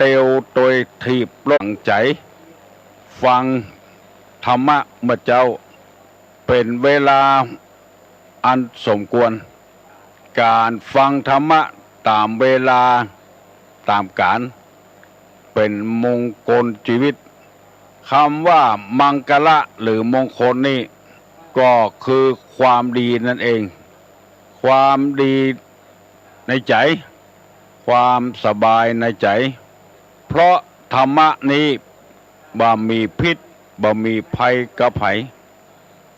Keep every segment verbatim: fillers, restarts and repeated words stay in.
เตียวตวยถีบรถใจ๋ ฟังธรรมะเมื่อเจ๊า เป๋นเวลาอันสมควร ก๋านฟังธรรมะต๋ามเวลาต๋ามก๋าล เป๋นมงคลจีวิต กำว่ามังคละหรือมงคลนี้ ก็คือความดีนั้นเอง ความดีในใจ๋ ความสบายในใจ๋ เพราะธรรมะนี้บ่มีพิษ บ่มีภัยกับใผ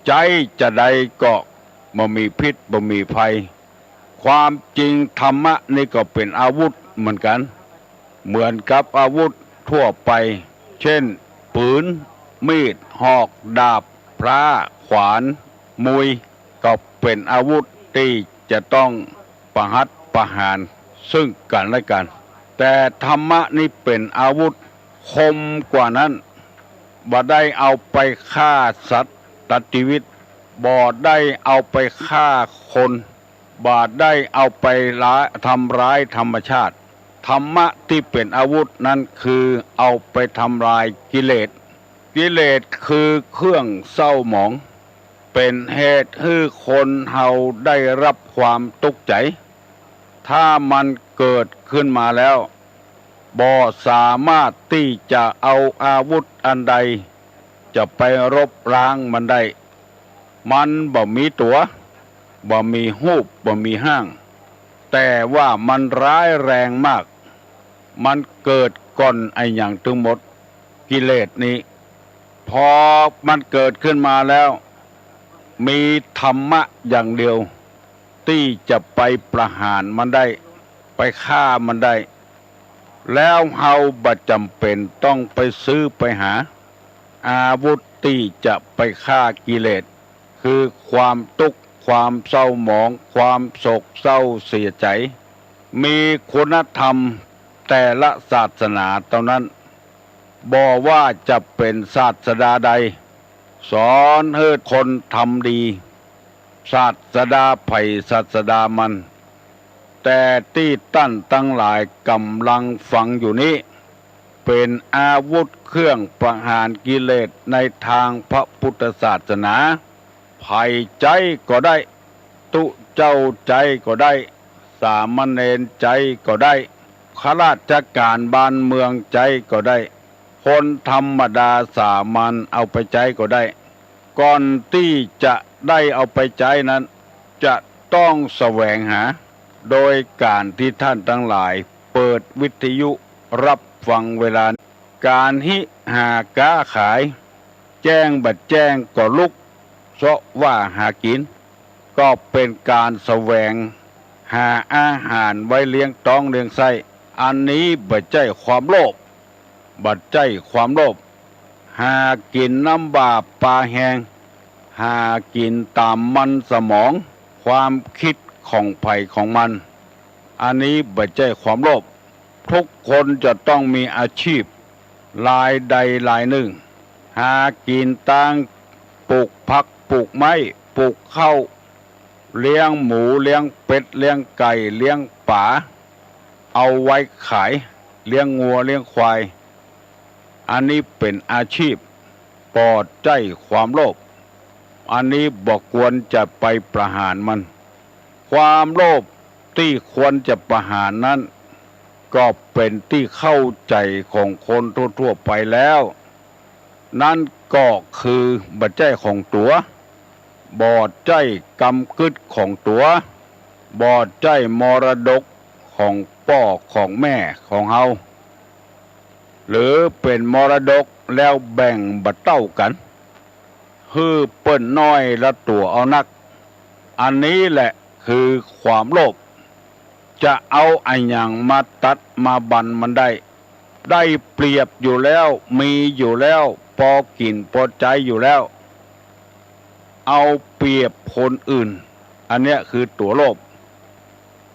ใจ๊จาใดก็บ่มีพิษ บ่มีภัย ความจริงธรรมะนี้ก็เป๋นอาวุธเหมือนกั๋น เหมือนกับอาวุธทั่วไป เจ้น ปืน มีด หอก ดาบ พร้า ขวาน มุย ก็เป๋นอาวุธตี้จะต้องประหัตประหารซึ่งกั๋นและกั๋น แต่ธรรมะนี้เป๋นอาวุธคมกว่านั้น บ่ได้เอาไปฆ่าสัตว์ตัดจีวิต บ่ได้เอาไปฆ่าคน บ่ได้เอาไปร้าย ทำร้ายธรรมชาติ ธรรมะตี้เป๋นอาวุธนั้นคือเอาไปทำลายกิเลส กิเลสคือเครื่องเศร้าหมอง เป๋นเหตุหื้อคนเฮาได้รับความตุ๊กใจ๋ ถ้ามันเกิดขึ้นมาแล้ว บ่สามารถตี้จะเอาอาวุธอันใดจะไปลบล้างมันได้ มันบ่มีตั๋ว บ่มีฮูป บ่มีฮ่าง แต่ว่ามันร้ายแรงมาก มันเกิดก่อนอะหยังตึงหมด กิเลสนี้ พอมันเกิดขึ้นมาแล้ว มีธรรมะอย่างเดียว ตี้จะไปประหารมันได้ ไปฆ่ามันได้ แล้วเฮาบ่จ๋ำเป๋นต้องไปซื้อไปหา อาวุธตี้จะไปฆ่ากิเลส คือความตุ๊กข์ ความเศร้าหมอง ความโศกเศร้าเสียใจ๋ มีคุณธรรมแต่ละศาสนาเต้านั้น บ่ว่าจะเป๋นศาสดาใด สอนหื้อคนทำดี ศาสดาใผศาสดามัน แต่ตี้ต้านตังหลายก่ำลังฟังอยู่นี้ เป๋นอาวุธเครื่องประหารกิเลสในตางพระพุทธศาสนา ใผใจ๊ก็ได้ ตุ๊เจ้าใจ๊ก็ได้ สามเณรใจ๊ก็ได้ ข้าราชก๋านบ้านเมืองใจ๊ก็ได้ คนธรรมดาสามัญเอาไปใจ๊ก็ได้ ก่อนตี้จะได้เอาไปใจ๊นั้น จะต้องแสวงหา โดยก๋านตี้ต้านตังหลายเปิดวิทยุฮับฟังเวลา ก๋านฮิหาก๊าขาย แจ้งบ่แจ้งก็ลุก เซาะว่าหากิ๋น ก็เป๋นก๋านแสวงหาอาหารไว้เลี้ยงต๊องเลี้ยงไส้ อันนี้บ่ใจ้ความโลภ บ่ใจ้ความโลภ หากิ๋นน้ำบ่าปลาแฮง หากิ๋นต๋ามมันสมอง ความกึ๊ดของใผของมัน อันนี้บ่ใจ้ความโลภ ทุกคนจะต้องมีอาชีพ รายได้รายนึ่ง หากิ๋นตางปลูกผักปลูกไม้ ปลูกข้าว เลี้ยงหมู เลี้ยงเป็ด เลี้ยงไก่ เลี้ยงป๋า เอาไว้ขาย เลี้ยงงัวเลี้ยงควาย อันนี้เป๋นอาชีพ บ่ใจ้ความโลภ อันนี้บ่ควรจะไปประหารมัน ความโลภตี้ควรจะประหารนั้น ก็เป๋นตี้เข้าใจ๋ของคนทั่วๆ ไปแล้ว นั้นก็คือบ่ใจ้ของตั๋ว บ่ใจ้กำกึ๊ดของตั๋ว บ่ใจ้มรดกของป้อของแม่ของเฮา หรือเป๋นมรดกแล้วแบ่งบ่เต้ากั๋น หื้อเปิ้นน้อยละตั๋วเอานัก อันนี้แหละคือความโลภ จะเอาอะหยังมาตัดมาบั่นมันได้ ได้เปรียบอยู่แล้ว มีอยู่แล้ว ปอกิ๋นปอใจ๊อยู่แล้ว เอาเปรียบคนอื่น อันเนี้ยคือตั๋วโลภ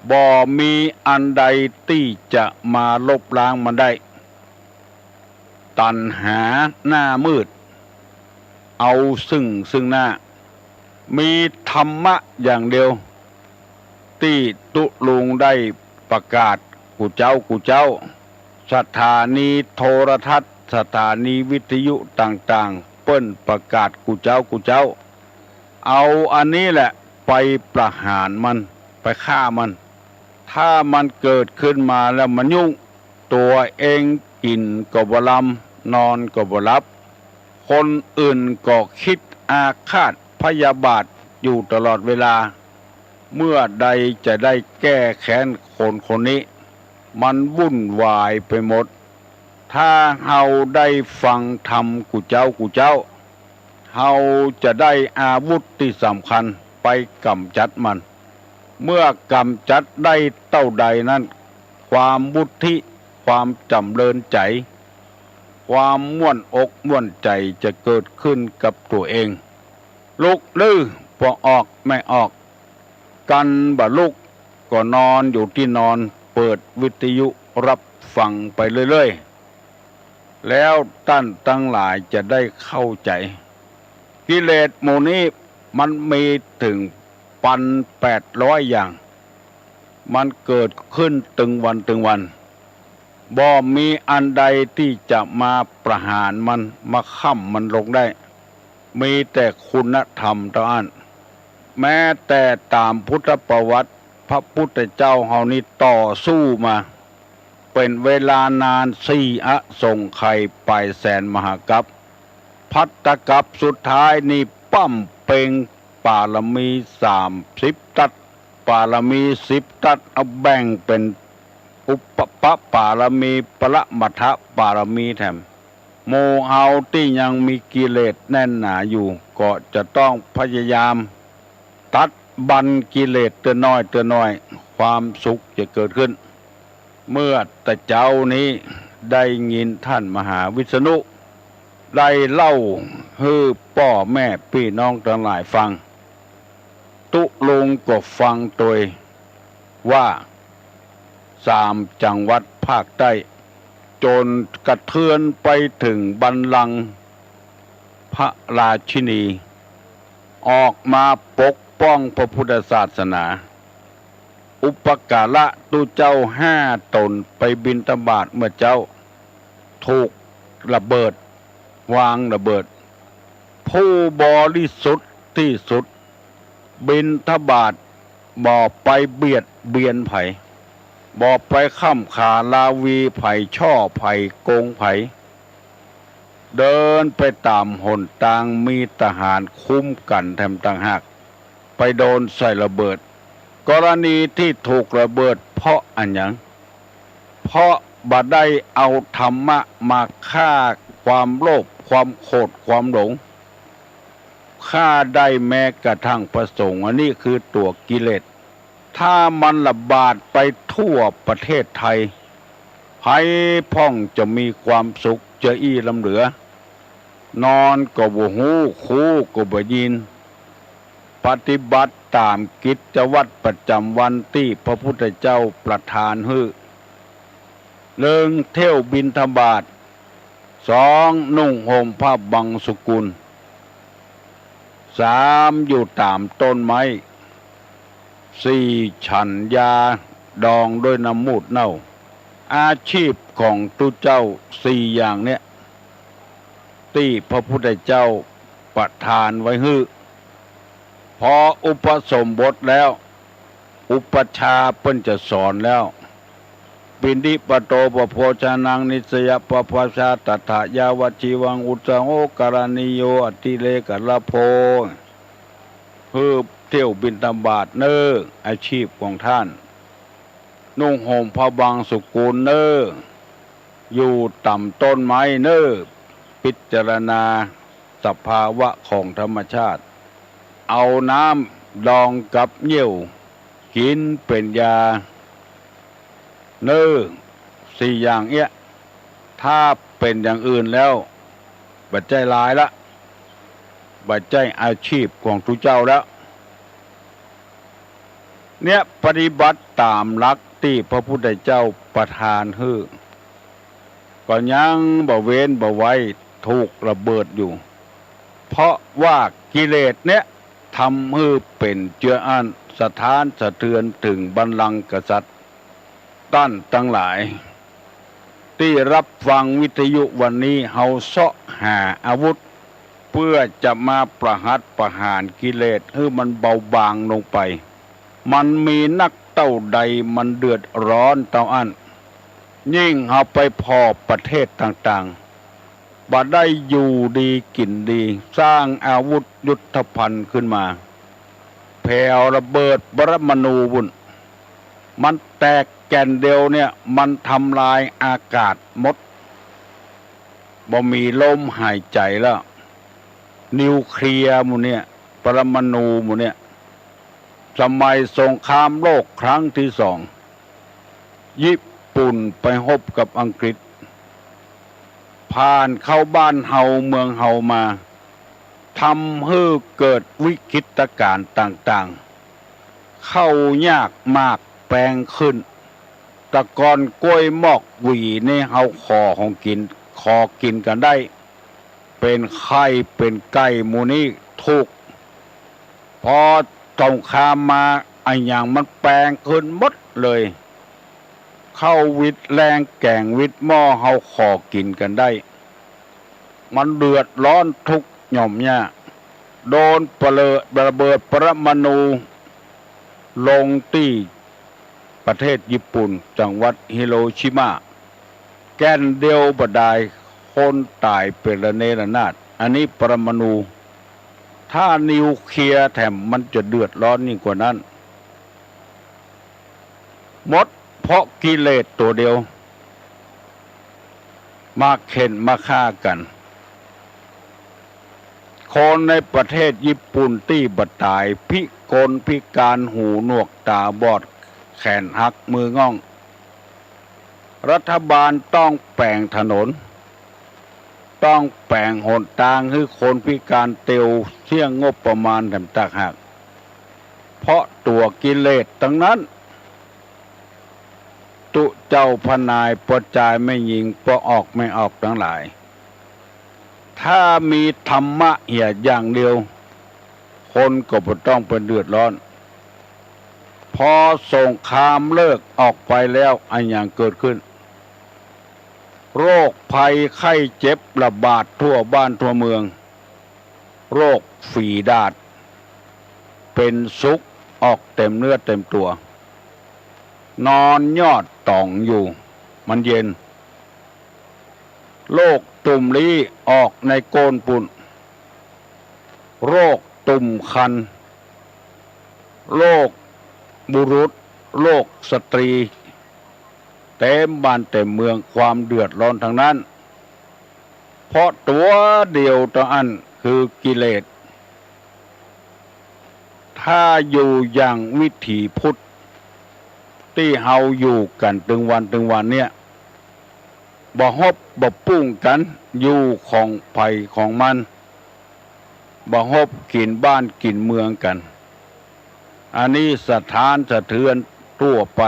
บ่มีอันใดตี้จะมาลบล้างมันได้ ตัณหาหน้ามืด เอาซึ่งซึ่งหน้า มีธรรมะอย่างเดียว ตี้ตุ๊ลุงได้ประกาศกู้เจ๊ากู้เจ๊า สถานีโทรทัศน์ สถานีวิทยุต่างๆ เปิ้นประกาศกู้เจ๊ากู้เจ๊า เอาอันนี้แหละไปประหารมัน ไปฆ่ามัน ถ้ามันเกิดขึ้นมาแล้วมันยุ่ง ตั๋วเองกิ๋นก็บ่ลำ นอนก็บ่หลับ คนอื่นก็กึ๊ดอาฆาตพยาบาทอยู่ตลอดเวลา เมื่อใดจะได้แก้แค้นคนคนนี้ มันวุ่นวายไปหมด ถ้าเฮาได้ฟังธรรมกู้เจ๊ากู้เจ๊า เฮาจะได้อาวุธตี้สำคัญไปก๋ำจัดมัน เมื่อก๋ำจัดได้เต้าใดนั้น ความวุฒิ ความจ๋ำเริญใจ๋ ความม่วนอกม่วนใจ๋จะเกิดขึ้นกับตั๋วเอง ลุกหรือบ่ออก ไม่ออก กันบ่ลุก ก็นอนอยู่ตี้นอน เปิดวิทยุรับฟังไปเรื่อยๆ แล้วต้านตังหลายจะได้เข้าใจ๋ กิเลสหมู่นี้มันมีเถิงปันแปดร้อยอย่าง มันเกิดขึ้นตึงวันตึงวัน บ่มีอันใดตี้จะมาประหารมัน มาค้ำมันลงได้ มีแต่คุณธรรมเต้าอั้น แม้แต่ต๋ามพุทธประวัติ พระพุทธเจ้าเฮานี้ต่อสู้มา เป๋นเวลานานสี่อสงไขยป๋ายแสนมหากัป ภัตตกัปสุดท้ายนี่ป้ำเป็งปารมีสามสิบตั๊ด ปารมีสิบตั๊ด เอาแบ่งเป๋นอุปปปารมี ปรมัตถปารมีแถม หมู่เฮาตี้ยังมีกิเลสแน่นหนาอยู่ ก็จะต้องพยายามตัดบั่นกิเลสเตื้อน้อยเตื้อน้อย ความสุขจะเกิดขึ้น เมื่อตะเจ๊านี้ได้ยินต้านมหาวิษณุได้เล่าหื้อป้อแม่ปี้น้องตังหลายฟัง ตุ๊ลุงก็ฟังตวยว่า สามจังหวัดภาคใต้ จ๋นกระเทือนไปเถิงบัลลังก์พระราชินี ออกมาปกป้องพระพุทธศาสนา อุปการะตุ๊เจ้าห้าต๋นไปบิณฑบาตเมื่อเจ๊า ถูกระเบิด วางระเบิด ผู้บริสุทธิ์ตี้สุด บิณฑบาตบ่ไปเบียดเบียนใผ บ่ไปค้ำขาราวีใผ ฉ้อใผ โกงใผ เดินไปต๋ามหนตาง มีทหารคุ้มกั๋นแถมต่างหาก ไปโดนใส่ระเบิด กรณีตี้ถูกระเบิดเพราะอะหยัง เพราะบ่ได้เอาธรรมะมาฆ่าความโลภ ความโขด ความหลง ฆ่าได้แม้กระทั่งพระสงฆ์ อันนี้คือตั๋วกิเลส ถ้ามันระบาดไปทั่วประเทศไทย ใผพ่องจะมีความสุขจะอี้ล้ำเหลือ นอนก็บ่ฮู้ ฮู้ก็บ่ยิน ปฏิบัติต๋ามกิจวัตรประจ๋ำวันตี้พระพุทธเจ้าประทานหื้อ หนึ่ง เที่ยวบิณฑบาต สอง นุ่งห่มผ้าบังสุกุล สาม อยู่ต๋ามต้นไม้ สี่ ฉันยาดองด้วยน้ำมูตรเน่า อาชีพของตุ๊เจ้าสี่อย่างเนี้ย ตี้พระพุทธเจ้าประทานไว้หื้อ พออุปสมบทแล้ว อุปัชฌาย์เปิ้นจะสอนแล้ว ปิณฑิปะโต ปะโภชนะนัง นิสสะยะปะพัชชา ตัฏฐะยาวะจีวัง อุสสโห กะรณีโย อติเรกะละโภ หื้อเที่ยวบิณฑบาตเน่อ อาชีพของต้าน นุ่งห่มผ้าบังสุกุลเน่อ อยู่ต๋ามต้นไม้เน่อ พิจารณาสภาวะของธรรมชาติ เอาน้ำดองกับเยี่ยว กิ๋นเป๋นยาเน่อ สี่อย่างเอี้ย ถ้าเป๋นอย่างอื่นแล้ว บ่ใจ้ลายละ บ่ใจ้อาชีพของตุ๊เจ้าแล้ว เนี้ยปฏิบัติต๋ามหลักตี้พระพุทธเจ้าประทานหื้อ ก็ยังบ่เว้นบ่ไว้ ถูกระเบิดอยู่ เพราะว่ากิเลสเนี้ยทำหื้อเป๋นเจืออั้น สะท้านสะเทือนเถิงบัลลังก์กษัตริย์ ต้านตังหลาย ตี้ฮับฟังวิทยุวันนี้ เฮาเซาะหาอาวุธ เปื้อจะมาประหัตประหารกิเลสหื้อมันเบาบางลงไป มันมีนักเต้าใดมันเดือดร้อนเต้าอั้น ยิ่งเฮาไปผ่อประเทศต่างๆ บ่ได้อยู่ดีกิ๋นดี สร้างอาวุธยุทโธภัณฑ์ขึ้นมา แผ่วระเบิดปรมาณูปุ้น มันแตกแก่นเดียวเนี่ย มันทำลายอากาศหมด บ่มีลมหายใจ๋แล้ว นิวเคลียร์หมู่เนี่ย ปรมาณูหมู่เนี่ย สมัยสงครามโลกครั้งตี้สอง ญี่ปุ่นไปฮบกับอังกฤษ ผ่านเข้าบ้านเฮาเมืองเฮามา ทำหื้อเกิดวิกฤตการณ์ต่างๆ ข้าวยากหมากแปงขึ้น แต่ก่อนกล้วยมอกหวีนี่เฮาขอของกิ๋น ขอกิ๋นกั๋นได้ เป๋นไข่เป๋นไก่หมู่นี้ถูก พอสงครามมา อะหยังมันแปงขึ้นหมดเลย ข้าววิดแลงแก๋งวิดหม้อเฮาขอกิ๋นกั๋นได้ มันเดือดร้อนทุกข์หย่อมยาก โดนปะเลอะระเบิดปรมาณูลงตี้ประเทศญี่ปุ่น จังหวัดฮิโรชิมา แก่นเดียวบ่ดาย คนต๋ายเป๋นระเนระนาด อันนี้ปรมาณู ถ้านิวเคลียร์แถมมันจะเดือดร้อนยิ่งกว่านั้น หมดเพราะกิเลสตั๋วเดียว มาเข่นมาฆ่ากั๋น คนในประเทศญี่ปุ่นตี้บ่ต๋าย พิกลพิการ หูหนวกต๋าบอด แขนหักมือง่อง รัฐบาลต้องแป๋งถนน ต้องแป๋งหนตางหื้อคนพิการเตียว เสี้ยงงบประมาณแถมต่างหาก เพราะตั๋วกิเลสตังนั้น ตุ๊เจ้าพระนาย ป้อจายแม่ญิง ป้อออกแม่ออกตังหลาย ถ้ามีธรรมะเหียอย่างเดียว คนก็บ่ต้องไปเดือดร้อน พอสงครามเลิกออกไปแล้ว อะหยังเกิดขึ้น โรคภัยไข้เจ็บระบาดทั่วบ้านทั่วเมือง โรคฝีดาษ เป๋นสุกออกเต็มเนื้อเต็มตั๋ว นอนยอดต๋องอยู่ มันเย็น โรคตุ่มลี้ออกในโก้นปุ้น โรคตุ่มคัน โรคบุรุษ โรคสตรี เต็มบ้านเต็มเมือง ความเดือดร้อนตังนั้น เพราะตั๋วเดียวเต้าอั้นคือกิเลส ถ้าอยู่อย่างวิถีพุทธตี้เฮาอยู่กั๋นตึงวันตึงวันเนี่ย บ่ฮบบ่ปุ้งกั๋น อยู่ของใผของมัน บ่ฮบกิ๋นบ้านกิ๋นเมืองกั๋น อันนี้สะท้านสะเทือนทั่วไป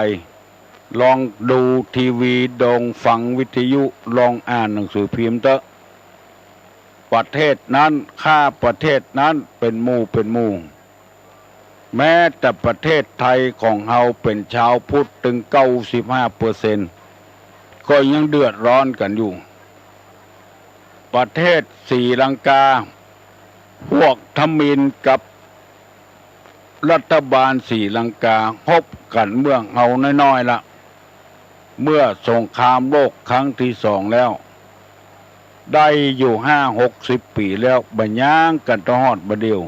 ลองดูทีวี ลองฟังวิทยุ ลองอ่านหนังสือพิมพ์เต๊อะ ประเทศนั้นฆ่าประเทศนั้นเป๋นหมู่เป๋นหมู่ แม้แต่ประเทศไทยของเฮาเป๋นชาวพุทธตึงเก้าสิบห้าเปอร์เซ็นต์ ก็ยังเดือดร้อนกั๋นอยู่ ประเทศศรีลังกา พวกทมิฬกับรัฐบาลศรีลังกาฮบกั๋นเมืองเฮาน้อยๆ ละ เมื่อสงครามโลกครั้งตี้สองแล้ว ได้อยู่ห้าหกสิบปี๋แล้ว บ่ย้างกั๋นตะฮอดบ่าเดี่ยว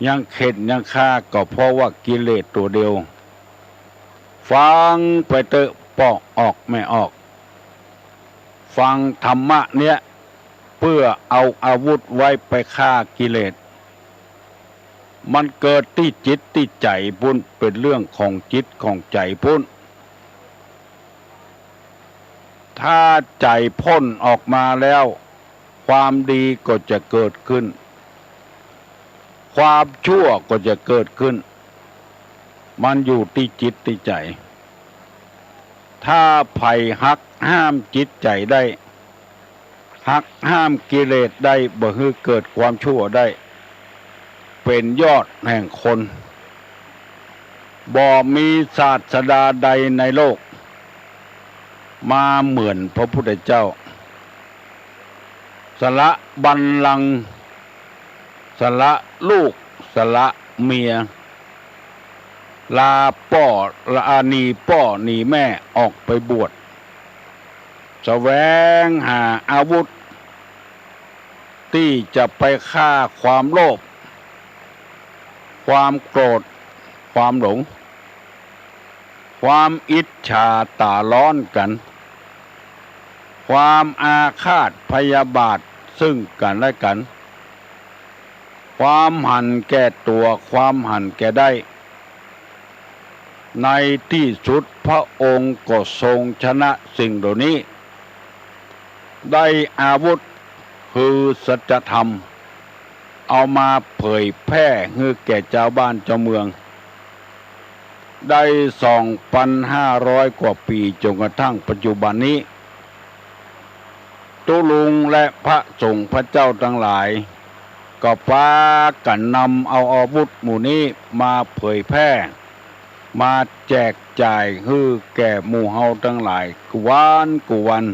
ยังเข่นยังฆ่าก็เพราะว่ากิเลสตั๋วเดียว ฟังไปเต๊อะ ป้อออกแม่ออก ฟังธรรมะเนี่ย เปื้อเอาอาวุธไว้ไปฆ่ากิเลส มันเกิดตี้จิตตี้ใจ๋ปุ้น เป๋นเรื่องของจิตของใจ๋ปุ้น ถ้าใจ๋พ่นออกมาแล้ว ความดีก็จะเกิดขึ้น ความชั่วก็จะเกิดขึ้น มันอยู่ตี้จิตตี้ใจ๋ ถ้าใผหักห้ามจิตใจ๋ได้ หักห้ามกิเลสได้ บ่หื้อเกิดความชั่วได้ เป๋นยอดแห่งคน บ่มีศาสดาใดในโลก มาเหมือนพระพุทธเจ้า สละบัลลังก์ สละลูก สละเมีย ลาป้อ ลาหนีป้อหนีแม่ออกไปบวช แสวงหาอาวุธ ตี้จะไปฆ่าความโลภ ความโกรธ ความหลง ความอิจฉาต๋าฮ้อนกั๋น ความอาฆาตพยาบาทซึ่งกั๋นและกั๋น ความหันแก่ตั๋ว ความหันแก่ได้ ในตี้สุดพระองค์ก็ทรงชนะสิ่งเหล่านี้ ได้อาวุธคือสัจธรรม เอามาเผยแพร่หื้อแก่จาวบ้านจาวเมือง ได้สองปันห้าร้อยกว่าปี๋ จ๋นกระทั่งปัจจุบันนี้ ตุ๊ลุงและพระสงฆ์พระเจ้าตังหลาย ก็ปากั๋นนำเอาอาวุธหมู่นี้มาเผยแพร่ มาแจกจ่ายหื้อแก่หมู่เฮาตังหลายกู้วันกู้วัน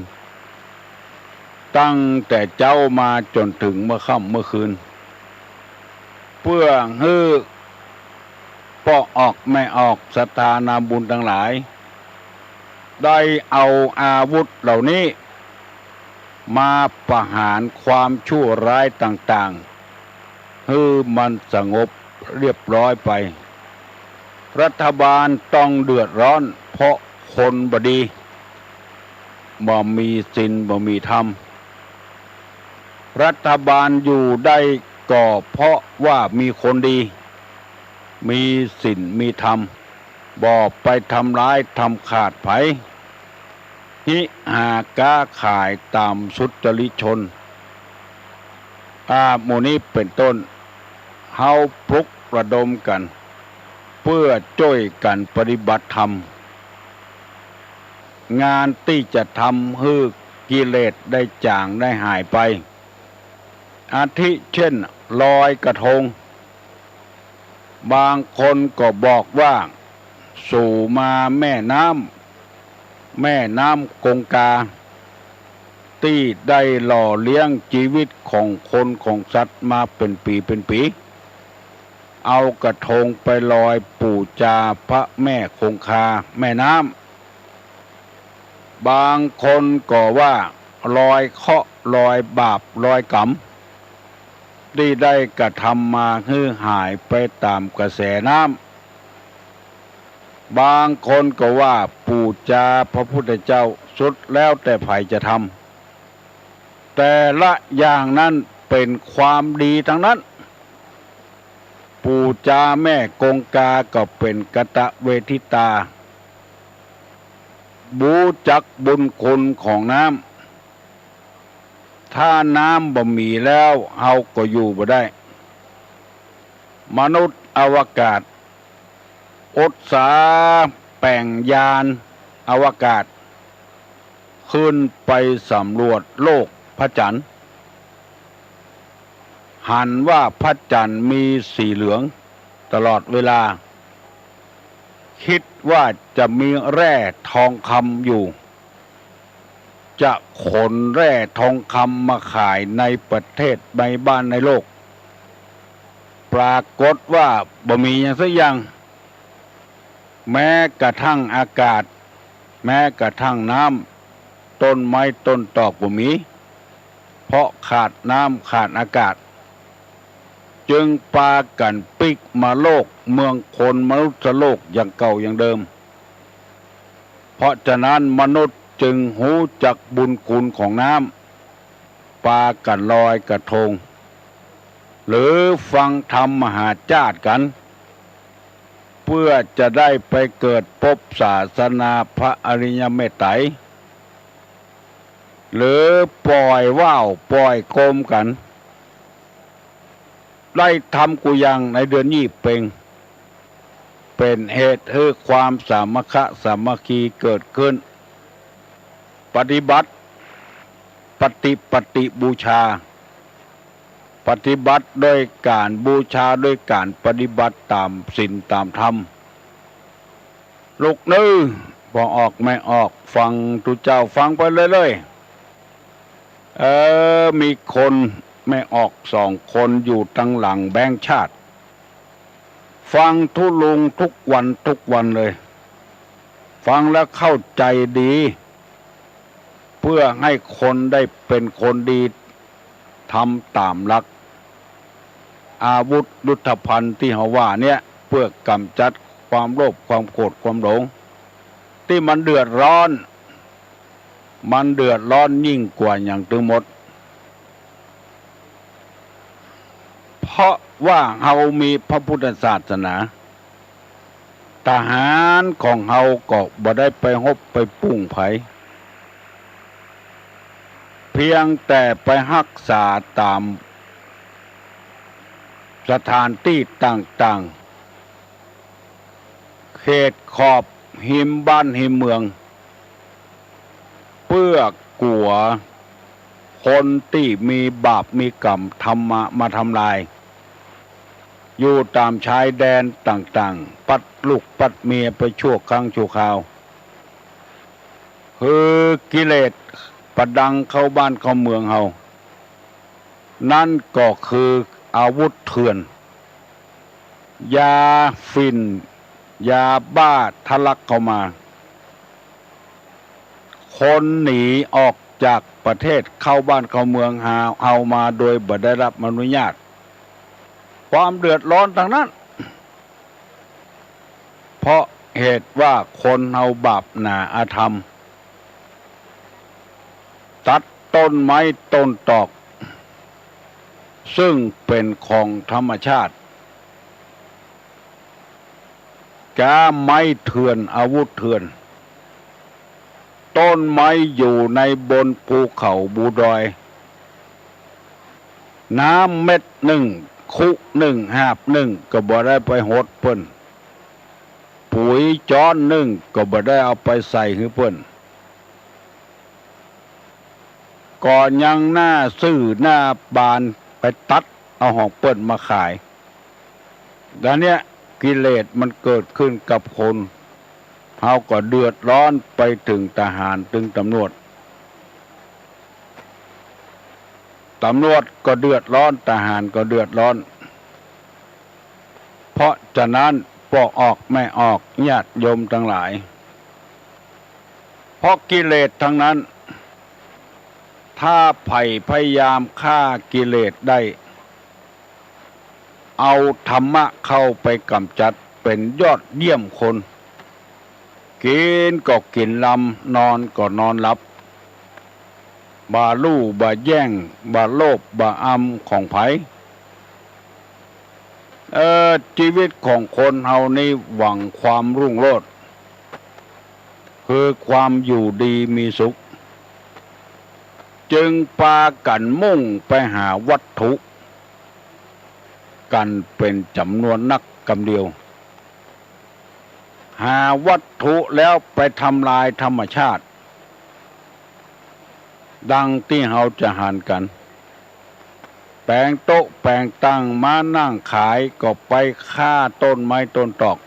ตั้งแต่เจ๊ามาจ๋นเถิงเมื่อค่ำเมื่อคืน เปื้อหื้อป้อออกแม่ออก ศรัทธานาบุญตังหลาย ได้เอาอาวุธเหล่านี้ มาประหารความชั่วร้ายต่างๆ หื้อมันสงบเรียบร้อยไป รัฐบาลต้องเดือดฮ้อนเพราะคนบ่ดี บ่มีศีลบ่มีธรรม รัฐบาลอยู่ได้ก็เพราะว่ามีคนดี มีศีลมีธรรม บ่ไปทำร้ายทำขาดใผ ฮิหาก๊าขายต๋ามสุจริตชน อา หมู่นี้เป๋นต้น เฮาปลุกระดมกั๋น เปื้อจ้วยกั๋นปฏิบัติธรรม งานตี้จะทำหื้อกิเลสได้จ๋างได้หายไป อาทิเจ้น ลอยกระทง บางคนก็บอกว่า สู่มาแม่น้ำ แม่น้ำกงกา ตี้ได้หล่อเลี้ยงจีวิตของคนของสัตว์มาเป๋นปี๋เป๋นปี๋ เอากระทงไปลอยปู๋จาพระแม่คงคาแม่น้ำ บางคนก็ว่าลอยเคราะห์ลอยบาปลอยก๋รรม ตี้ได้กระทำมาหื้อหายไปต๋ามกระแสน้ำ บางคนก็ว่าปู๋จาพระพุทธเจ้า สุดแล้วแต่ใผจะทำ แต่ละอย่างนั้นเป๋นความดีตังนั้น ปู๋จาแม่คงกาก็เป๋นกตเวทิตา ฮู้จักบุญคุณของน้ำ ถ้าน้ำบ่มีแล้ว เฮาก็อยู่บ่ได้ มนุษย์อวกาศ อุตสาห์แป๋งยานอวกาศ ขึ้นไปสำรวจโลกพระจันทร์ หันว่าพระจันทร์มีสีเหลืองตลอดเวลา คิดว่าจะมีแร่ทองคำอยู่ จะขนแร่ทองคำมาขายในประเทศในบ้านในโลก ปรากฏว่าบ่มีหยังสักอย่าง แม้กระทั่งอากาศ แม้กระทั่งน้ำ ต้นไม้ต้นตอกบ่มี เพราะขาดน้ำขาดอากาศ จึงปากั๋นปิ๊กมาโลกเมืองคนมนุษย์โลกอย่างเก่าอย่างเดิม เพราะฉะนั้นมนุษย์จึงฮู้จักบุญคุณของน้ำ ปากั๋นลอยกระทง หรือฟังธรรมมหาชาติกั๋น เปื้อจะได้ไปเกิดปบศาสนาพระอริยเมตไตร หรือป่อยว่าวป่อยโคมกั๋น ได้ทำกู้อย่างในเดือนยี่เป็ง เป๋นเหตุหื้อความสามัคคะสามัคคีเกิดขึ้น ปฏิบัติ ปฏิ ปฏิบูชา ปฏิบัติด้วยก๋านบูชา ด้วยก๋านปฏิบัติต๋ามศีลต๋ามธรรม ลูกเน่อ ป้อออกแม่ออก ฟังตุ๊เจ้าฟังไปเรื่อยๆ เออ มีคนแม่ออกสองคนอยู่ตังหลังแบงก์ชาติ ฟังตุ๊ลุงทุกวันทุกวันเลย ฟังแล้วเข้าใจ๋ดี เปื้อหื้อคนได้เป๋นคนดี ทำต๋ามหลัก อาวุธยุทโธภัณฑ์ตี้เฮาว่าเนี่ย เปื้อก๋ำจัดความโลภ ความโกรธ ความหลง ตี้มันเดือดร้อน มันเดือดร้อนยิ่งกว่าหยังตึงหมด เพราะว่าเฮามีพระพุทธศาสนา ทหารของเฮาก็บ่ได้ไปฮบไปปุ้งใผ เพียงแต่ไปฮักษาต๋ามสถานตี้ต่างๆ เขตขอบฮิมบ้านฮิมเมือง เปื้อกั๋วคนตี้มีบาปมีกรรมทำมา มาทำลาย อยู่ต๋ามชายแดนต่างๆ ปัดลูกปัดเมียไปชั่วครั้งชั่วคราว หื้อกิเลสบ่ดังเข้าบ้านเข้าเมืองเฮา นั้นก็คืออาวุธเถื่อน ยาฝิ่น ยาบ้าทะลักเข้ามา คนหนีออกจากประเทศเข้าบ้านเข้าเมืองเฮา เฮามาโดยบ่ได้รับอนุญาต ความเดือดร้อนตังนั้น เพราะเหตุว่าคนเฮาบาปหนาอธรรม ตัดต้นไม้ต้นตอก ซึ่งเป๋นของธรรมชาติ ก๊าไม้เถื่อน อาวุธเถื่อน ต้นไม้อยู่ในบนภูเขาบูดอย น้ำเม็ดนึ่ง คุนึ่ง หาบนึ่ง ก็บ่ได้ไปหดเปิ้น ปุ๋ยจ๊อนนึ่ง ก็บ่ได้เอาไปใส่หื้อเปิ้น ก็ยังหน้าซื่อหน้าบานไปตัดเอาของเปิ้นมาขาย ดังเนี้ยกิเลสมันเกิดขึ้นกับคน เฮาก็เดือดร้อนไปเถิงทหารเถิงตำรวจ ตำรวจก็เดือดร้อน ทหารก็เดือดร้อน เพราะฉะนั้นป้อออกแม่ออก ญาติโยมตังหลาย เพราะกิเลสตังนั้น ถ้าใผพยายามฆ่ากิเลสได้ เอาธรรมะเข้าไปก๋ำจัด เป๋นยอดเยี่ยมคน กิ๋นก็กิ๋นลำ นอนก็นอนหลับ บ่ลู่บ่แย่ง บ่โลภบ่อำของใผ เอ่อ จีวิตของคนเฮานี้หวังความรุ่งโรจน์ คือความอยู่ดีมีสุข จึงปากั๋นมุ่งไปหาวัตถุกั๋นเป๋นจ๋ำนวนนักกำเดียว หาวัตถุแล้วไปทำลายธรรมชาติ ดังตี้เฮาจะหันกั๋น แป๋งโต๊ะแป๋งตั๋งมานั่งขายก็ไปฆ่าต้นไม้ต้นตอก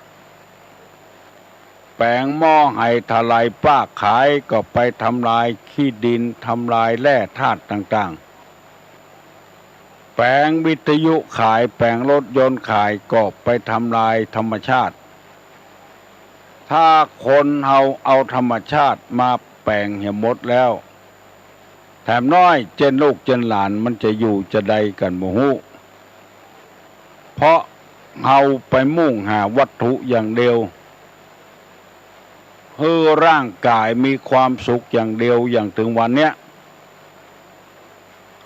แป๋งหม้อไหทลายป๊าขายก็ไปทำลายขี้ดิน ทำลายแร่ธาตุต่างๆ แป๋งวิทยุขาย แป๋งรถยนต์ขายก็ไปทำลายธรรมชาติ ถ้าคนเฮาเอาธรรมชาติมาแป๋งเหียหมดแล้ว แถมน้อยเจ้นลูกเจ้นหลานมันจะอยู่จะใดกั๋นบ่ฮู้ เพราะเฮาไปมุ่งหาวัตถุอย่างเดียว หื้อร่างก๋ายมีความสุขอย่างเดียว อย่างเถิงวันเนี้ย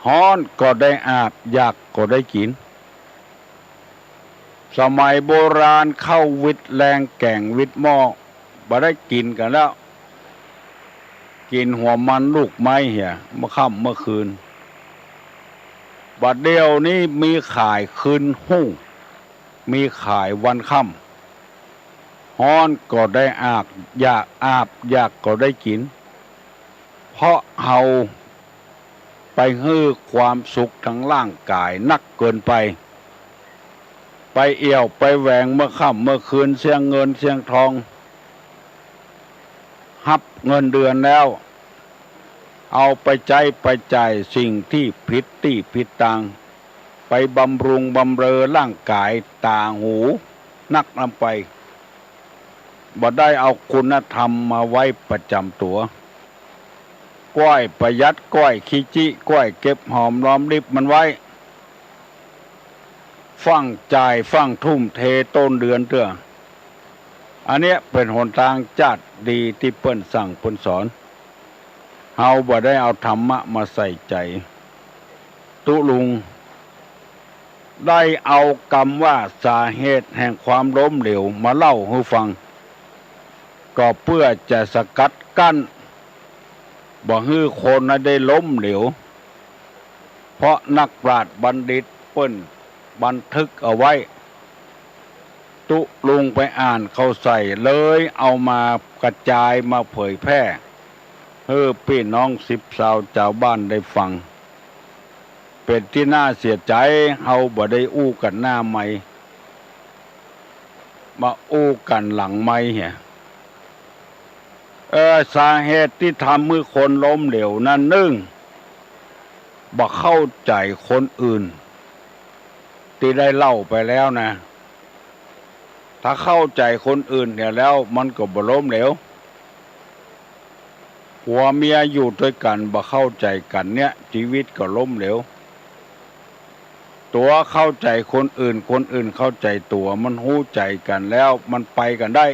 ฮ้อนก็ได้อาบ อยากก็ได้กิ๋น สมัยโบราณข้าววิดแลงแก๋งวิดหม้อ บ่ได้กิ๋นกั๋นแล้ว กิ๋นหัวมันลูกไม้เหีย เมื่อค่ำเมื่อคืน บัดเดี๋ยวนี้มีขายคืนฮุ่ง มีขายวันค่ำ ฮ้อนก็ได้อาบ อยากอาบ อยากก็ได้กิ๋น เพราะเฮาไปหื้อความสุขตางร่างก๋ายนักเกินไป ไปเอี่ยวไปแหวงเมื่อค่ำเมื่อคืน เสี้ยงเงินเสี้ยงทอง ฮับเงินเดือนแล้ว เอาไปใจ๊ไปจ่ายสิ่งตี้ผิดตี้ผิดตาง ไปบำรุงบำเรอร่างก๋าย ต๋า หู นักนำไป บ่ได้เอาคุณธรรมมาไว้ประจ๋ำตั๋ว ก้อยประหยัด ก้อยขี้จี้ ก้อยเก็บหอมรอมริบมันไว้ ฟั่งจ่ายฟั่งทุ่มเทต้นเดือนเตื้อ อันเนี้ยเป๋นหนตางจ๊าดดีตี้เปิ้นสั่งเปิ้นสอน เฮาบ่ได้เอาธรรมะมาใส่ใจ๋ ตุ๊ลุงได้เอากำว่าสาเหตุแห่งความล้มเหลวมาเล่าหื้อฟัง ก็เปื้อจะสกัดกั้น บ่หื้อคนนั้นได้ล้มเหลว เพราะนักปราชญ์บัณฑิตเปิ้นบันทึกเอาไว้ ตุ๊ลุงไปอ่านเข้าใส่ เลยเอามากระจายมาเผยแพร่ หื้อปี้น้องสิบซาวจาวบ้านได้ฟัง เป๋นตี้น่าเสียใจ๋ เฮาบ่ได้อู้กั๋นหน้าไมค์ มาอู้กั๋นหลังไมค์เหีย เออ สาเหตุตี้ทำหื้อคนล้มเหลวนั้น นึ่ง บ่เข้าใจ๋คนอื่น ตี้ได้เล่าไปแล้วนะ ถ้าเข้าใจ๋คนอื่นเหียแล้ว มันก็บ่ล้มเหลว ผัวเมียอยู่ตวยกั๋นบ่เข้าใจ๋กั๋นเนี่ย จีวิตก็ล้มเหลว ตั๋วเข้าใจ๋คนอื่น คนอื่นเข้าใจ๋ตั๋ว มันฮู้ใจ๋กั๋นแล้ว มันไปกั๋นได้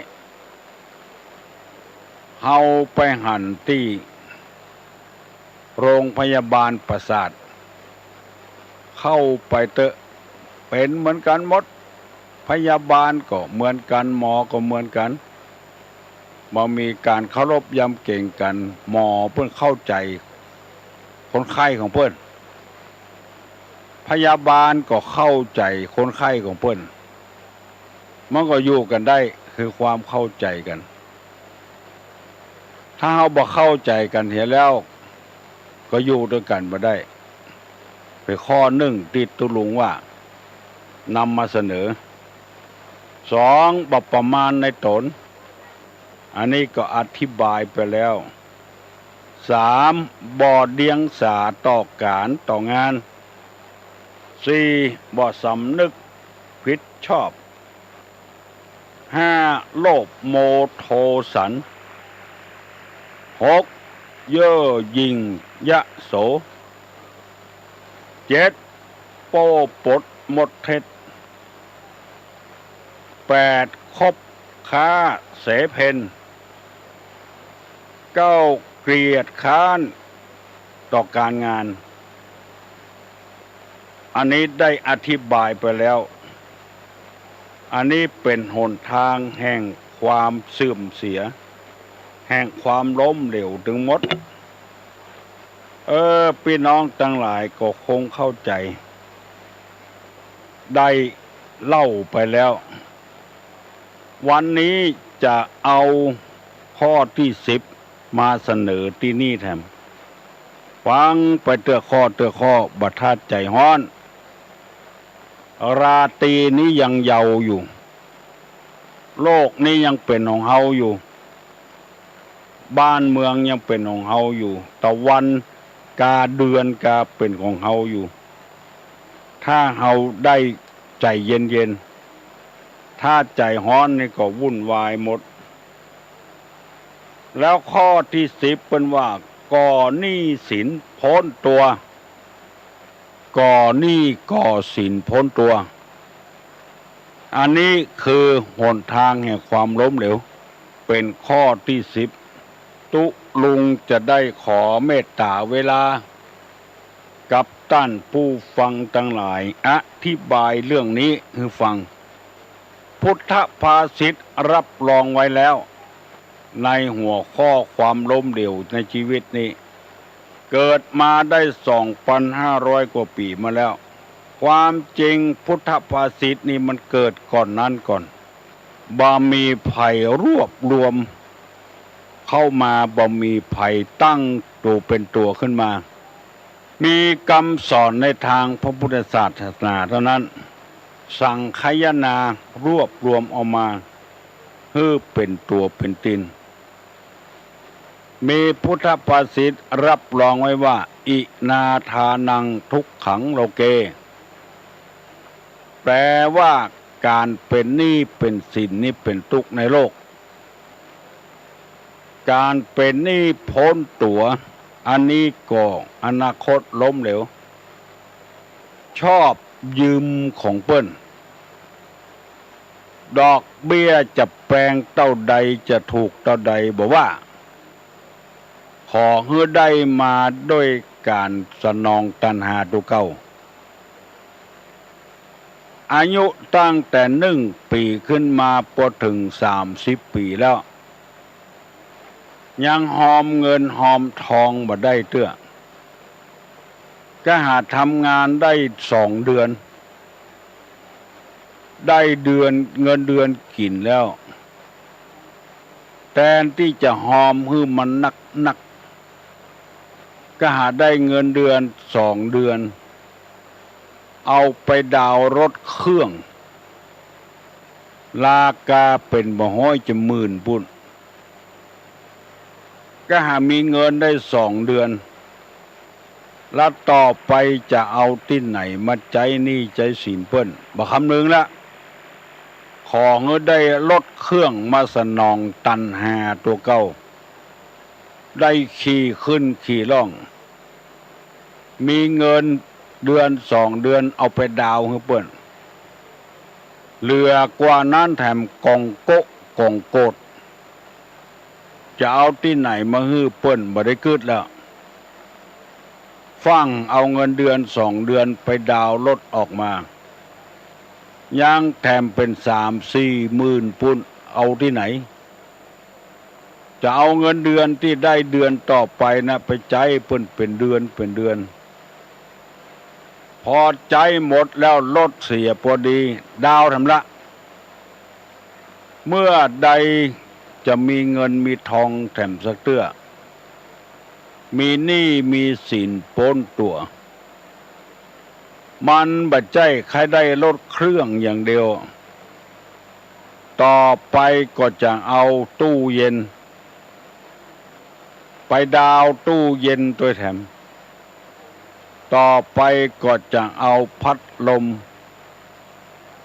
เฮาไปหันตี้โรงพยาบาลประสาท เข้าไปเต๊อะ เป๋นเหมือนกั๋นหมด พยาบาลก็เหมือนกั๋น หมอก็เหมือนกั๋น บ่มีก๋านเคารพยำเก๋งกั๋น หมอเปิ้นเข้าใจ๋คนไข้ของเปิ้น พยาบาลก็เข้าใจ๋คนไข้ของเปิ้น มันก็อยู่กั๋นได้ คือความเข้าใจ๋กั๋น ถ้าเฮาบ่เข้าใจ๋กั๋นเหียแล้ว ก็อยู่ตวยกั๋นบ่ได้ เป๋นข้อนึ่งตี้ตุ๊ลุงว่านำมาเสนอ สอง บ่ประมาณในต๋น อันนี้ก็อธิบายไปแล้ว สาม บ่เดียงสาต่อก๋านต่องาน สี่ บ่สำนึกผิดชอบ ห้า โลภโมโทสัน หก เย่อหยิ่งยโส เจ็ด โป้ปดมดเท็จ แปด คบค้าเสเพน เก้า เกียจคร้านต่อก๋านงาน อันนี้ได้อธิบายไปแล้ว อันนี้เป๋นหนตางแห่งความเสื่อมเสีย แห่งความล้มเหลวตึงหมด เออ ปี้น้องตังหลายก็คงเข้าใจ๋ ได้เล่าไปแล้ว วันนี้จะเอาข้อตี้สิบมาเสนอตี้นี่แถม ฟังไปเตื้อข้อเตื้อข้อ บ่ทาดใจ๋ฮ้อน ราตรีนี้ยังเยาว์อยู่ โลกนี้ยังเป๋นของเฮาอยู่ บ้านเมืองยังเป๋นของเฮาอยู่ ตะวันกาเดือนกาเป๋นของเฮาอยู่ ถ้าเฮาได้ใจ๋เย็นๆ ถ้าใจ๋ฮ้อนนี่ก็วุ่นวายหมด แล้วข้อตี้สิบเปิ้นว่า ก่อหนี้สินพ้นตั๋ว ก่อหนี้ก่อสินพ้นตั๋ว อันนี้คือหนตางแห่งความล้มเหลว เป๋นข้อตี้สิบ ตุ๊ลุงจะได้ขอเมตต๋าเวลา กับต้านผู้ฟังตังหลาย อธิบายเรื่องนี้หื้อฟัง พุทธภาษิตรับรองไว้แล้ว ในหัวข้อความล้มเหลวในจีวิตนี้ เกิดมาได้สองปันห้าร้อยกว่าปี๋มาแล้ว ความจริงพุทธภาษิตนี่มันเกิดก่อนนั้นก่อน บ่มีใผรวบรวมเข้ามา บ่มีใผรตั้งตั๋วเป๋นตั๋วขึ้นมา มีกำสอนในตางพระพุทธศาสนาเต้านั้น สังคายนารวบรวมเอามา หื้อเป๋นตั๋วเป๋นติน มีพุทธภาษิตรับรองไว้ว่า อินาทานังทุกขังโลเก แปลว่าก๋านเป๋นหนี้เป๋นสินนี้เป๋นตุ๊กข์ในโลก ก๋านเป๋นหนี้ป๊นตั๋ว อันนี้ก็อนาคตล้มเหลว ชอบยืมของเปิ้น ดอกเบี้ยจะแปงเต้าใด จะถูกเต้าใดบ่ว่า ขอหื้อได้มาด้วยก๋านสนองตัณหาตั๋วเก่า อายุตั้งแต่นึ่งปี๋ขึ้นมาปอเถิงสามสิบปี๋แล้ว ยังฮอมเงินฮอมทองบ่ได้เตื้อ ก็หาทำงานได้สองเดือน ได้เดือน เงินเดือนกิ๋นแล้ว แตนตี้จะฮอมหื้อมันนักๆ ก็หาได้เงินเดือนสองเดือน เอาไปดาวน์รถเครื่อง ราคาเป๋นบ่ฮ้อยจะหมื่นปู้น ก็หามีเงินได้สองเดือน แล้วต่อไปจะเอาตี้ไหนมาใจ๊หนี้ใจ๊สินเปิ้น บ่คำนึงละ ขอหื้อได้รถเครื่องมาสนองตัณหาตั๋วเก่า ได้ขี่ขึ้นขี่ล่อง มีเงินเดือนสองเดือนเอาไปดาวน์หื้อเปิ้น เหลือกว่านั้นแถมก๋องโก๊ะก๋องโกด จะเอาตี้ไหนมาหื้อเปิ้น บ่ได้กึ๊ดแล้ว ฟั่งเอาเงินเดือนสองเดือนไปดาวน์รถออกมา ยังแถมเป๋นสามสี่หมื่นปู้น เอาตี้ไหน จะเอาเงินเดือนตี้ได้เดือนต่อไปนะ ไปใจ๊เปิ้นเป๋นเดือนเป๋นเดือน พอใจ๊หมดแล้วรถเสียปอดี ดาวน์แถมละ เมื่อใดจะมีเงินมีทองแถมสักเตื้อ มีหนี้มีสินป๊นตั๋ว มันบ่ใจ้แค่ได้รถเครื่องอย่างเดียว ต่อไปก็จะเอาตู้เย็น ไปดาวน์ตู้เย็นตวยแถม ต่อไปก็จะเอาพัดลม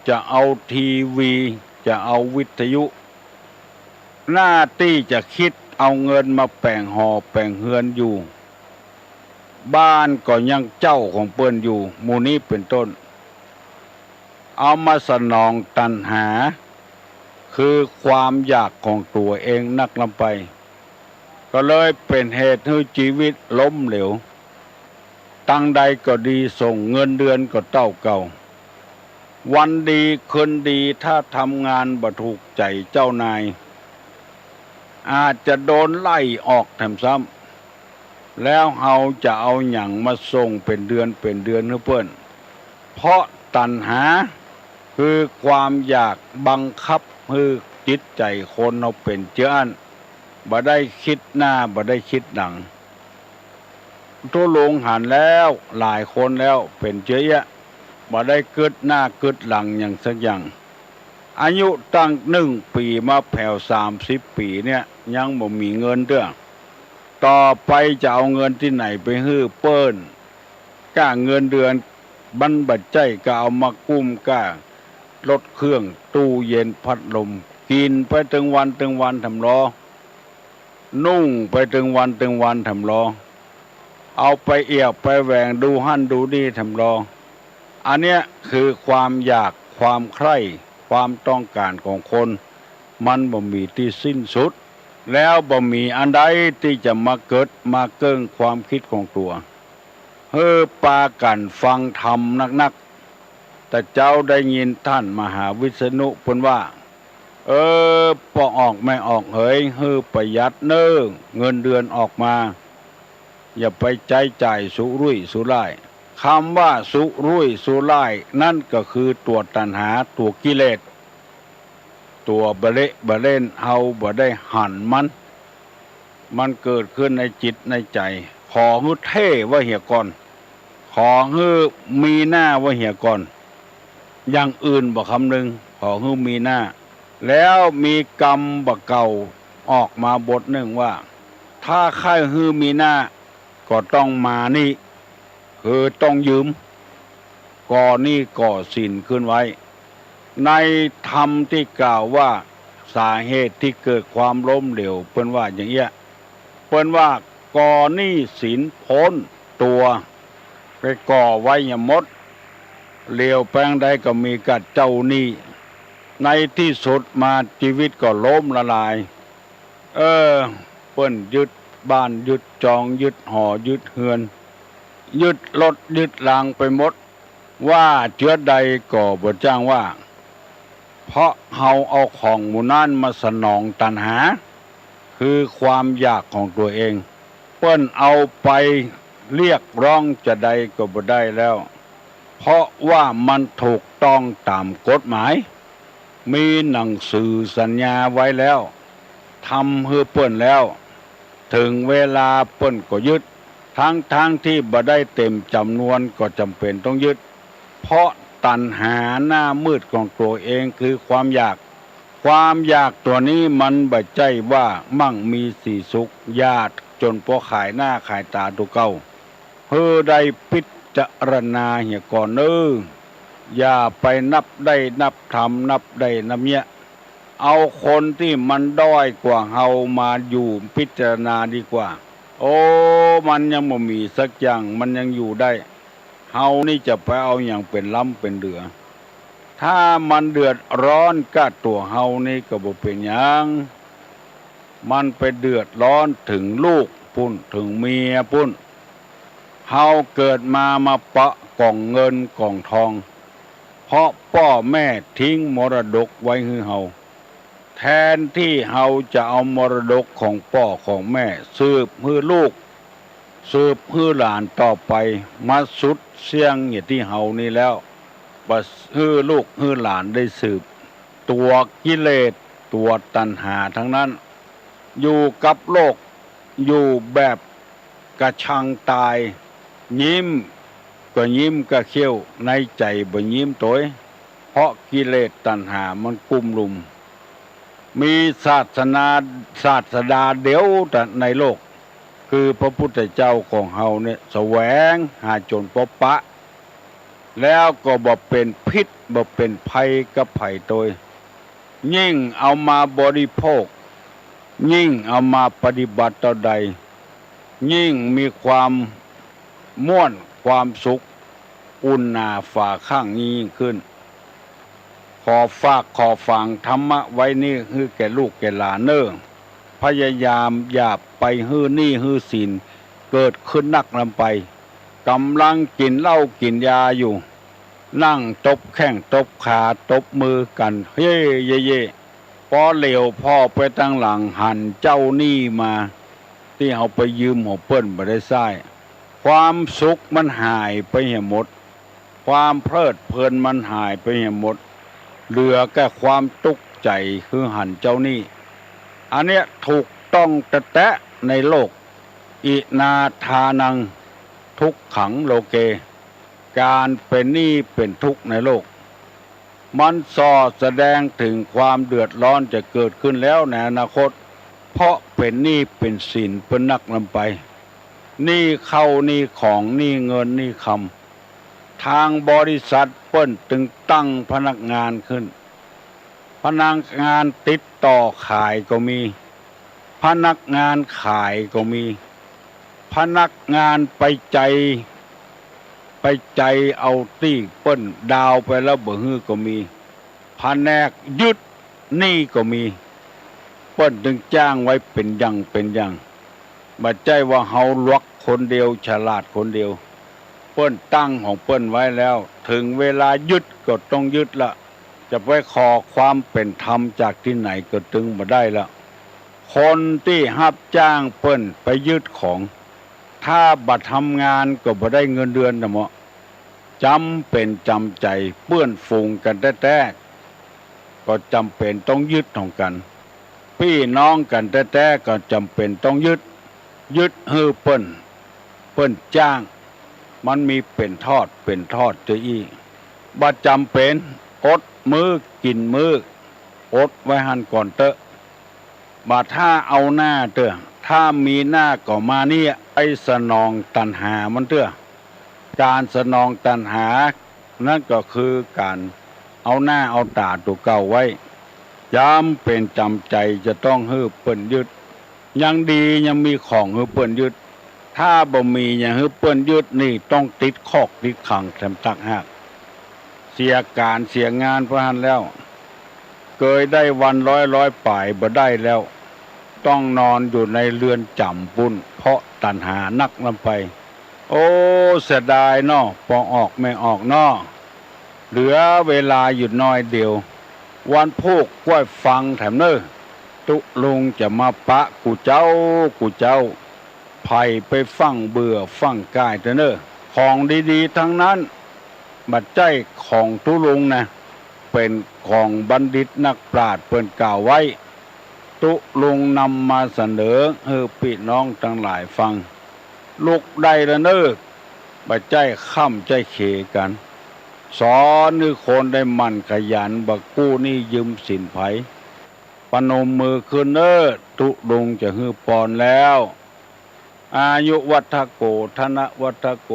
จะเอาทีวี จะเอาวิทยุ หน้าตี้จะกึ๊ดเอาเงินมาแป๋งหอแป๋งเฮือนอยู่ บ้านก็ยังเจ้าของเปิ้นอยู่ หมู่นี้เป๋นต้น เอามาสนองตัณหา คือความอยากของตั๋วเองนักล้ำไป ก็เลยเป๋นเหตุหื้อจีวิตล้มเหลว ตังใดก็ดีส่งเงินเดือนก็เต้าเก่า วันดีคืนดีถ้าทำงานบ่ถูกใจ๋เจ้านาย อาจจะโดนไล่ออกแถมซ้ำ แล้วเฮาจะเอาหยังมาส่งเป๋นเดือนเป๋นเดือนหื้อเปิ้น เพราะตัณหา คือความอยากบังคับหื้อจิตใจ๋คนเฮาเป๋นเจื้ออั้น บ่ได้กึ๊ดหน้า บ่ได้กึ๊ดหลัง ตุ๊ลุงหันแล้วหลายคนแล้วเป๋นเจื้อเอี้ยะ บ่ได้กึ๊ดหน้ากึ๊ดหลังหยังสักอย่าง อายุตั้งนึ่งปี๋มาแผวสามสิบปี๋เนี่ย ยังบ่มีเงินเตื้อ ต่อไปจะเอาเงินตี้ไหนไปหื้อเปิ้น ก้าเงินเดือนมันบ่ใจ้ ก็เอามากุ้มก้ารถเครื่อง ตู้เย็น พัดลม กิ๋นไปตึงวันตึงวันแถมลอ นุ่งไปตึงวันตึงวันแถมลอ เอาไปเอี่ยวไปแหว่งดูหั้นดูนี่แถมลอ อันเนี้ยคือความอยาก ความใคร่ ความต้องก๋านของคน มันบ่มีตี้สิ้นสุด แล้วบ่มีอันใดตี้จะมาเกิดมาเกิ่งความกึ๊ดของตั๋ว หื้อปากั๋นฟังธรรมนักๆ แต่เจ๊าได้ยินต้านมหาวิษณุเปิ้นว่า เออ ป้อออกแม่ออกเหย หื้อประหยัดเน่อ เงินเดือนออกมา อย่าไปใจ๊จ่ายสุรุ่ยสุร่าย กำว่าสุรุ่ยสุร่ายนั้นก็คือตั๋วตัณหา ตั๋วกิเลส ตั๋วบ่เละบ่เล่น เฮาบ่ได้หันมัน มันเกิดขึ้นในจิตในใจ๋ ขอหื้อเท่ไว้เหียก่อน ขอหื้อมีหน้าไว้เหียก่อน อย่างอื่นบ่คำนึง ขอหื้อมีหน้า แล้วมีกำบ่าเก่าออกมาบทนึ่งว่า ถ้าใค่หื้อมีหน้าก็ต้องมานี่ คือต้องยืม ก่อหนี้ก่อสินขึ้นไว้ ในธรรมตี้กล่าวว่าสาเหตุตี้เกิดความล้มเหลว เปิ้นว่าอย่างเอี้ย เปิ้นว่าก่อหนี้สินป๊นตั๋ว ไปก่อไว้อย่างหมด เหลียวไปตางใดก็มีก้าเจ้าหนี้ ในตี้สุดมาจีวิตก็ล้มละลาย เออ เปิ้นยึดบ้านยึดจอง ยึดหอยึดเฮือน ยึดรถยึดราไปหมด ว่าเจื้อใดก็บ่จ้างว่า เพราะเฮาเอาของหมู่นั้นมาสนองตัณหา คือความอยากของตั๋วเอง เปิ้นเอาไปเรียกร้องจาใดก็บ่ได้แล้ว เพราะว่ามันถูกต้องต๋ามกฎหมาย มีหนังสือสัญญาไว้แล้ว ทำหื้อเปิ้นแล้ว เถิงเวลาเปิ้นก็ยึด ทั้งๆ ตี้บ่ได้เต็มจ๋ำนวนก็จ๋ำเป๋นต้องยึด เพราะตัณหาหน้ามืดของตั๋วเองคือความอยาก ความอยากตั๋วนี้มันบ่ใจ้ว่ามั่งมีสีสุข ยากจ๋นปอขายหน้าขายต๋าตั๋วเก่า หื้อได้พิจารณาเหียก่อนเน่อ อย่าไปนับได้นับธรรม นับได้นับเยียะ เอาคนตี้มันด้อยกว่าเฮามาอยู่พิจารณาดีกว่า โอ้ มันยังบ่มีสักอย่าง มันยังอยู่ได้ เฮานี่จะไปเอาหยังเป๋นล้ำเป๋นเหลือ ถ้ามันเดือดร้อนก้าตั๋วเฮานี่ก็บ่เป๋นหยัง มันไปเดือดร้อนเถิงลูกปู้น เถิงเมียปู้น เฮาเกิดมามาเปาะก๋องเงินก๋องทอง เพราะป้อแม่ทิ้งมรดกไว้หื้อเฮา แทนตี้เฮาจะเอามรดกของป้อของแม่สืบหื้อลูก สืบหื้อหลานต่อไป มาสุดเสี้ยงเหียตี้เฮานี่แล้ว บ่หื้อลูกหื้อหลานได้สืบ ตั๋วกิเลส ตั๋วตัณหาตังนั้น อยู่กับโลก อยู่แบบกระชังต๋าย ยิ้มก็ยิ้มก้าเขี้ยว ในใจ๋บ่ยิ้มตวย เพราะกิเลสตัณหามันกุ้มลุม มีศาสนา ศาสดาเดียวเต้าในโลก คือพระพุทธเจ้าของเฮาเนี่ย แสวงหาจ๋นปอปะ แล้วก็บ่เป๋นพิษ บ่เป๋นภัยกับใผตวย ยิ่งเอามาบริโภค ยิ่งเอามาปฏิบัติเต้าใด ยิ่งมีความม่วนความสุข อุ่นหนาฝาข้างยิ่งขึ้น ขอฝากขอฝังธรรมะไว้นี่หื้อแก่ลูกแก่หลานเน่อ พยายามอย่าไปหื้อหนี้หื้อสินเกิดขึ้นนักนำไป ก่ำลังกิ๋นเหล้ากิ๋นยาอยู่ นั่งตบแข้งตบขาตบมือกั๋น เฮ้เย่เย่ ปอเหลียวผ่อไปตางหลังหันเจ้าหนี้มา ตี้เฮาไปยืมของเปิ้นบ่ได้ใซ้ ความสุขมันหายไปเหียหมด ความเพลิดเพลินมันหายไปเหียหมด เหลือแก่ความตุ๊กใจ๋คือหันเจ้าหนี้ อันเนี้ยถูกต้องแต๊ๆ ในโลก อินาทานัง ทุกขังโลเก ก๋านเป๋นหนี้เป๋นทุกข์ในโลก มันส่อแสดงเถิงความเดือดร้อนจะเกิดขึ้นแล้วในอนาคต เพราะเป๋นหนี้เป๋นสินเปิ้นนักนำไป หนี้ข้าวหนี้ของ หนี้เงินหนี้คำ ตางบริษัทเปิ้นตึงตั้งพนักงานขึ้น พนักงานติดต่อขายก็มี พนักงานขายก็มี พนักงานไปใจ๊ ไปใจ๊เอาตี้เปิ้นดาวไปแล้วบ่หื้อก็มี แผนกยึดหนี้ก็มี เปิ้นตึงจ้างไว้เป๋นอย่างเป๋นอย่าง บ่ใจ้ว่าเฮาหลวกคนเดียว ฉลาดคนเดียว เปิ้นตั้งของเปิ้นไว้แล้ว เถิงเวลายึดก็ต้องยึดละ จะไปขอความเป๋นธรรมจากตี้ไหนก็ตึงบ่ได้ละ คนตี้ฮับจ้างเปิ้นไปยึดของ ถ้าบ่ทำงานก็บ่ได้เงินเดือนนะเหมาะ จ๋ำเป๋นจ๋ำใจ๋ เปื้อนฝูงกั๋นแต๊ๆ ก็จ๋ำเป๋นต้องยึดของกั๋น ปี้น้องกั๋นแต๊ๆ ก็จ๋ำเป๋นต้องยึด ยึดหื้อเปิ้น เปิ้นจ้าง มันมีเป๋นทอดเป๋นทอดจาอี้ บ่จ๋ำเป๋น อดมื้อกิ๋นมื้อ อดไว้หั้นก่อนเต๊อะ บ่ถ้าเอาหน้าเต๊อะ ถ้ามีหน้าก็มาเนี่ย ไปสนองตัณหามันเตื้อ ก๋านสนองตัณหา นั้นก็คือก๋านเอาหน้าเอาต๋าตั๋วเก่าไว้ จ๋ำเป๋นจ๋ำใจ๋จะต้องหื้อเปิ้นยึด ยังดียังมีของหื้อเปิ้นยึด ถ้าบ่มีหยังหื้อเปิ้นยึดนี่ ต้องติดคอกติดขังแถมต่างหาก เสียก๋านเสียงานไปหั้นแล้ว เกยได้วันร้อยๆ ป๋ายบ่ได้แล้ว ต้องนอนอยู่ในเรือนจ๋ำปู้น เพราะตัณหานักล้ำไป โอ้ เสียดายเนาะ ปองออกแม่ออกเนาะ เหลือเวลาอยู่น้อยเดียว วันพูกก้วยฟังแถมเน่อ ตุ๊ลุงจะมาปะกู้เจ้า กู้เจ้า ใผไปฟั่งเบื่อฟั่งก่ายเต๊อะเน่อ ของดีๆ ตังนั้น บ่ใจ้ของตุ๊ลุงนะ เป๋นของบัณฑิตนักปราชญ์เปิ้นกล่าวไว้ ตุ๊ลุงนำมาเสนอหื้อปี้น้องตังหลายฟัง ลุกได้ละเน่อ บ่ใจ้ค่ำใจ้เขกั๋น สอนหื้อคนได้หมั่นขยัน บ่กู้หนี้ยืมสินใผ ประนมมือขึ้นเน่อ ตุ๊ลุงจะหื้อปอนแล้ว อายุวัฑฒโก ธนวัฑฒโก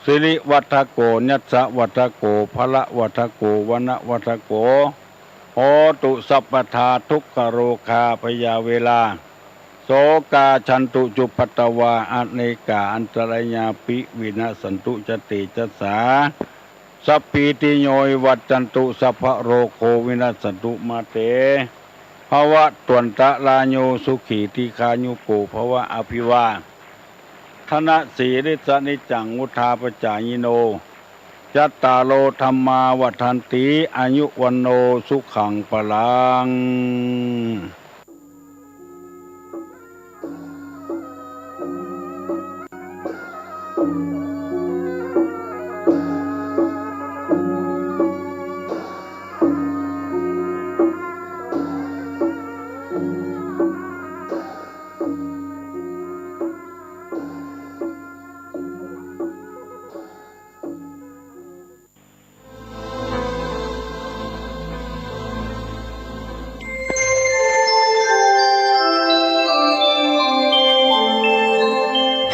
สิริวัฑฒโก ยัสสวัฑฒโก พละวัฑฒโก วรรณวัฑฒโก โหตุสัพพทา ทุกขโรคาพยาเวรา โสกาฉันตุจุปัตตวา อเนกาอันตรายาปิวินัสสันตุ จะเตจัสสา สัพพีติโยวิวัชชันตุ สัพพะโรโควินัสสันตุ มาเต ภวัตวันตะราโย สุขีทีฆายุโกภวะ อภิวาทนสีลิสสะนิจจัง วุฑฒาปจายิโน จัตตาโร ธัมมา วัฑฒันติ อายุ วัณโณ สุขัง พลัง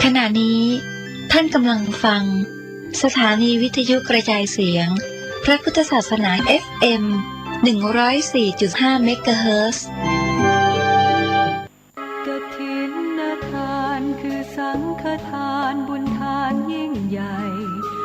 ขณะนี้ท่านกำลังฟังสถานีวิทยุกระจายเสียงพระพุทธศาสนา เอฟเอ็ม หนึ่งร้อยสี่จุดห้า เมกะเฮิรตซ์